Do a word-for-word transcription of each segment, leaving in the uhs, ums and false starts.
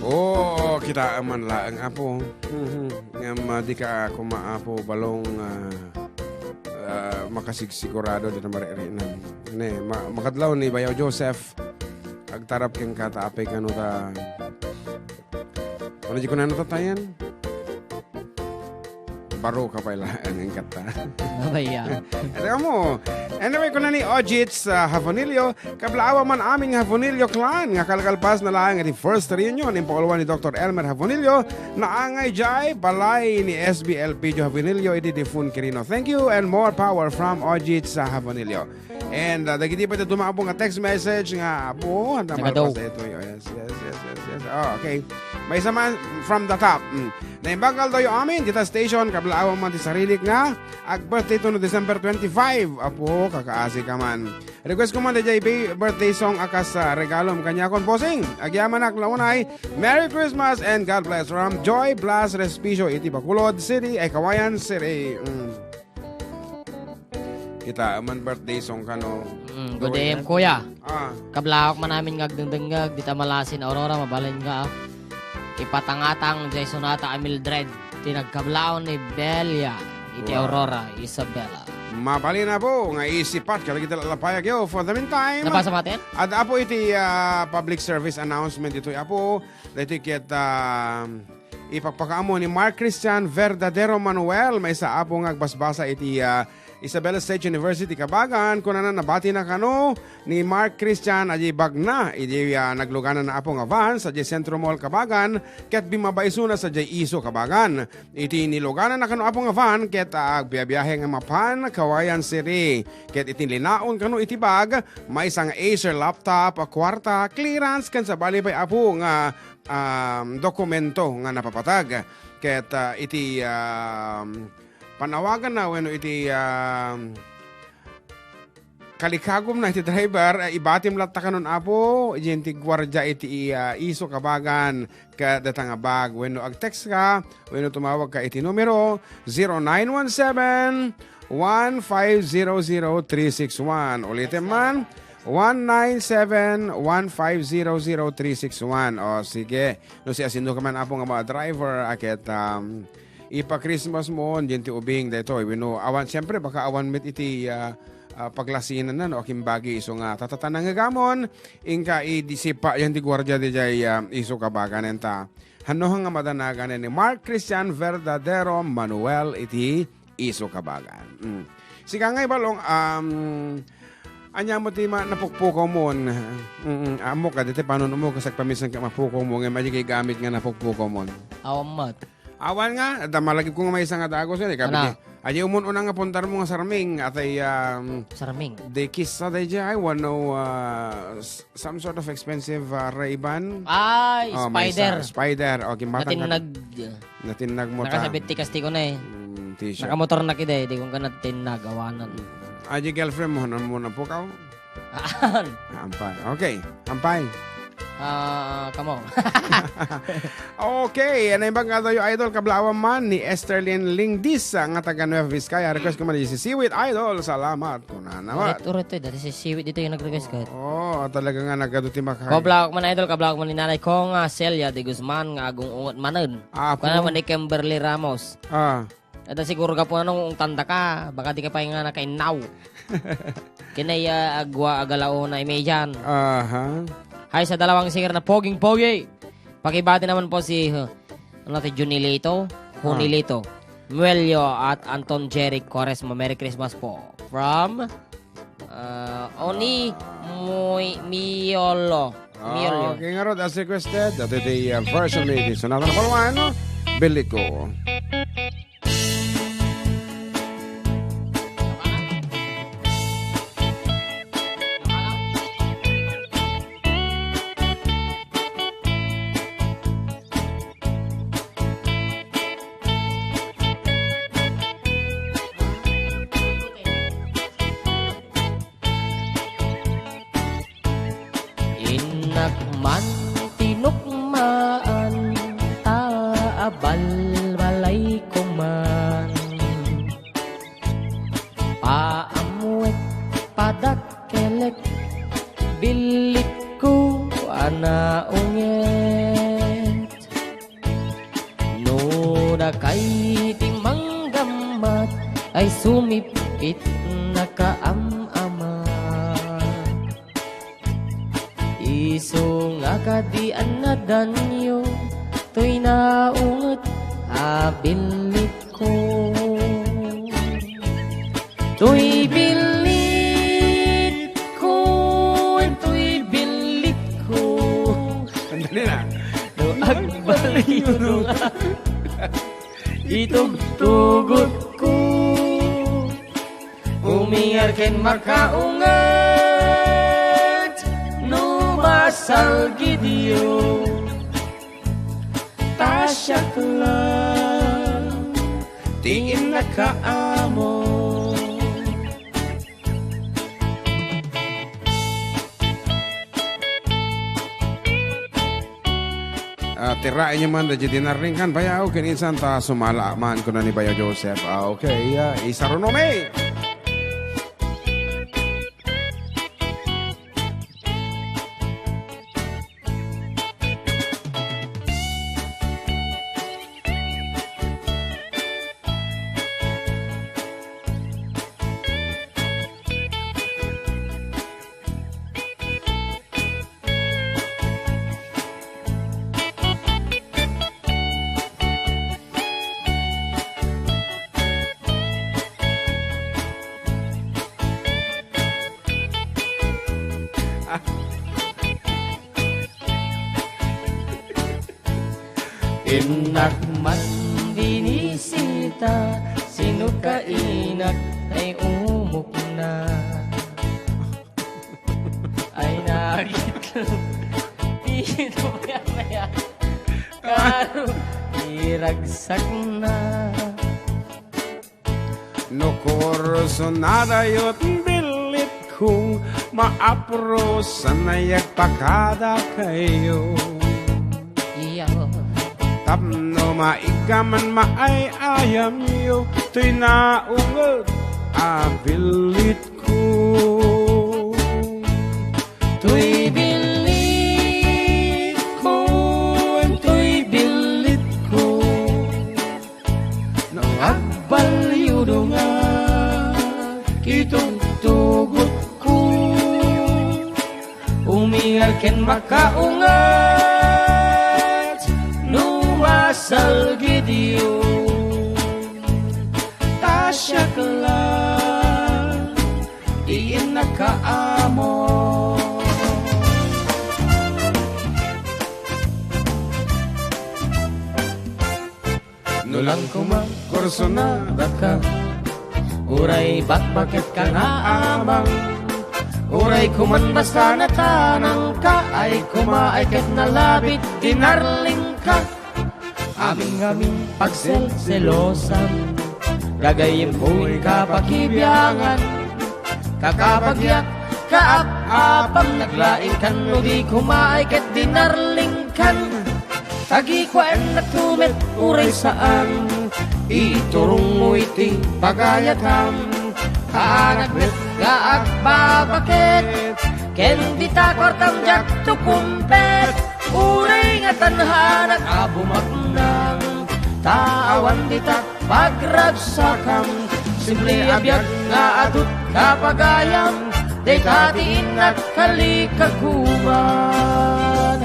Oo, kitaem man laeng, Apo. Mhm. Ngem, ah, dika koma, Apo, balong, ah, ah, makasigsigurado dita maririnan. Ne, ma-, makadlaw ni Bayaw Joseph. Agtarap kenka ta apay kano ta. Ano di ko na natatayan? Baro ka pay laeng, ingkat ta. Abay, ah. Ito mo. Anyway, kuna ni Ojits, ah, Hafonillo, kablaawa man amin nga Hafonillo clan, nga kalkalpasna laeng iti first reunion, impauluan ni Doktor Elmer Hafonillo, naangay jay balay ni S B L Pidio Hafonillo, iti Difun Quirino. Thank you and more power from Ojits, ah, Hafonillo. And, uh, dagiti pwede dumabo nga text message nga, abo, handa Nagadaw. Malpas daytoy. Oh, yes, yes, yes, yes, yes. Oh, okay. Maysa man from the top. Mm. Naimbag nga aldaw yo amin, dita station, kablaawan man ti sarilik nga, ag-birthday to no December twenty-five. Apo, kakaasi ka man. Request ko man, D J B, birthday song a kas, ah, regalom kaniakon, bossing. Agyamanak, launay. Merry Christmas and God bless from Joy Blas Respicio, iti Bacolod City, ay, Cauayan City. Mm. Kita man birthday song kano. Mm, good Gawin A M, na. Kuya. Ah. Kablaaw man amin nga agdengdengngeg, dita malasin Aurora, mabalin nga, ah. Ipatangatang jay sonata a Mildred, ti nagkablaon ni Belia, iti Wow. Aurora, Isabela. Mabalin na po, nga isipat, kadagiti lalapayag yo. For the meantime, Napasa matin? Adda po iti, ah, public service announcement dito, apo, dito ket, ah, Ipakpakaammo ni Mark Christian Verdadero Manuel, maysa apo nga agbasbasa iti, ah, Isabela State University Kabagan. Kunana, nabatina kano ni Mark Christian a di bagna idi, ah, naglugananna apo nga van sadiay Centro Mall Kabagan ket bimmabaisona sadiay Iso Kabagan. Iti nilugananna kano apo nga van ket, ah, agbiabiahe nga mapan Cauayan City. Ket iti linaon kano iti bag, maysa nga Acer laptop, a kuarta, clearance ken sabali pay apo nga um, dokumento nga napapatag. Ket, ah, iti, um, panawaganna wenno iti, um, kalikagumna iti driver, ah, ibatim latta kanon, apo, diay ti guardia iti, ah, Iso Kabagan ket dayta nga bag wenno ag-text ka wenno tumawag ka iti numero zero nine one seven, one five zero zero three six one. Ulitem man, one nine seven, one five zero zero three six one. O, sige. No, siasino ka man, apo, nga mga driver, a ket, um, ipa-Christmas mo, diay ti ubing, daytoy. Wenno, awan, siyempre, baka awan met iti, ah, ah, paglasinanna, no, akimbagi, isu nga, tatata nangagamon, inka idisipa, diay ti guardia, diay, ah, Iso Kabagan, enta. Hano nga madanagan ni Mark Christian Verdadero Manuel iti Iso Kabagan. Mm. Sika nga ibalong, um, anya mo ti ma-, napukpukaw mo? Mm, ammo ka, diti panon mo, kasag pamisan ka mapukaw mo, nga madi kay gamit nga napukpukaw mo. Awan met. Awan nga, da malagip ko nga maysa nga dagus, eh, kapit Ano? eh. Adi umun-una nga puntar mo nga sarming, atay, um, Sarming. Di kissa, day, ay, one, no, uh, s-, some sort of expensive, uh, Ray-Ban. Ay, Oh, maysa. Spider. Spider. O, kimbatan ka. Natinnag. Natinnag mo ta. Nakasabit ti kastigo na eh. Mm, ti siya. Nakamotor na kida eh. Di kong ka natinnag. Awanan. Ay, di girlfriend mo, ano mo na po ka? Aan. Ampay. Okay. Ampay. Ah, kamo. Okay. Ano yung bang katayo, idol? Kablaawan man ni Esterlyn Lingdis, ah, nga taga Nueva Vizcaya. Request ko man si Siwit, idol. Salamat. Kuna naman. Urit, urit, eh. Dati si Siwit dito yung nag-request ka. Oo, talaga nga nagado ti makay. Kablak man, idol, kablak man ni Nanay ko nga Celia de Guzman nga agung-ungot manen. Ah, Kuna po. man ni Kimberly Ramos. Ah. Ada siguro ka po anong tanda ka, baka di ka pa nga nakainaw. Kinaya agwa agalaw na imedian. Aha. Hay sa dalawang singer na poging-pogi. Pakibati naman po si, uh, ano, ti Junilito, Ah. Junilito, Muelio at Anton Jerry Quaresma. Merry Christmas po. From, uh, Oni Muy-, Miolo. Miolo. Okay, nga rod, as requested, dati ti, uh, version ni Sonata number one, Biliko. Innak man tinukmaan ta abalbalay koman. Paamwek, padakkelek, billit ko a naungek. Kay ti manggammat ay sumipit nakaam-ama. Isu nga kadi a nadanyo, toy naunget a billit ko. Toy billit ko, toy billit ko. Sandali na. No agbalyo nga itugtugot ko. Umiar ken makaunget no masalgidyo. Ta siak lang ti innaka amo. Ah, tiraenyo man dagiti narlingkan bayaw, ken insan ta sumala man, kuna ni Bayaw Joseph. Ah, okay, ah, isarunomi. Innak man binisita, sino ka inak ay umukna. Ay, nagitlog. Dito kaya, kaya. Karo, iragsak na. No kursunada yo't billit kong maapro, sanay agpakada kayo. Iyo. Tapno maikaman maay-ayamyo, toy naunget a billit ko. Toy billit ko, toy billit ko. No agbalyo nga itugtugot ko, umiar ken makaunget no masalgidyo. Ta siak lang ti innaka amo. No lang koma kursunadaka, uray bakbaket ka nga amang, uray koman basta natanangka, ay koma ay ket nalabit ti narlingka. Amin ngamin pagselselosan, gagayyem ko inka pakibiangan. Kakabagiak, kaap-apam, naglaingkan no di kumaay ket di narlingkan. Tagikuaennak to met uray saan, iturongmo iti pagayatam. Anak met nga agbabaket, ken dita kuartam diak to kumpet. Uray nga tanhanak a bumaknang, ta awan dita pagragsakam. Simple a biag nga adut kapagayam, dayta ti innak kalikaguman.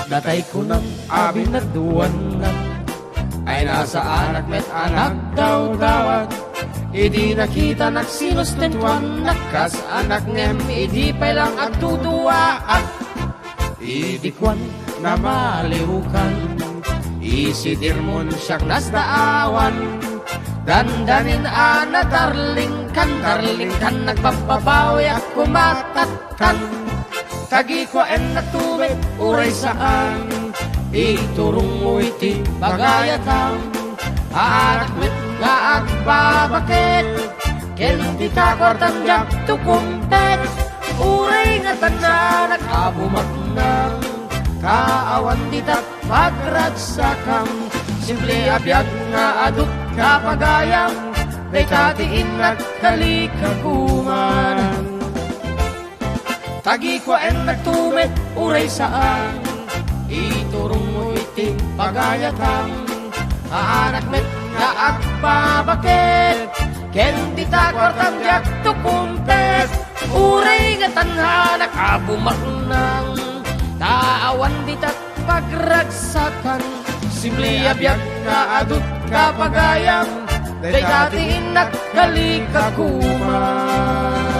Datay kunam a binaduannak, ay nasaanak met a nagdawdawag. Idi nakitanak sinustentuannak kas anak ngem idi pay lang agtutuaak. Idi kuan namaliwkan, isidirmon siak nasdaawan. Dandanin a natarlingkan, tarlingkan nagbabbabawi a kumatattan. Tagikuaennak to met uray saan, iturongmo iti pagayatam. Anak met nga agbabaket, ken dita kuartam diak to kumpet. Uray nga tanhanak a bumaknang, ta awan dita pagragsakam. Simple a biag nga adut ka pagayam, dayta ti innak kalikaguman. Tagikuaen nagtumet uray saan, iturong mo iti pagayatam. Aanak met nga agbabaket, ken dita kuartam diak tukumpet. Uray nga tanhanak a bumaknang, ta awan dita pagragsakan. Simple a biag nga adut ka pagayam, dayta ti innak kalikaguman.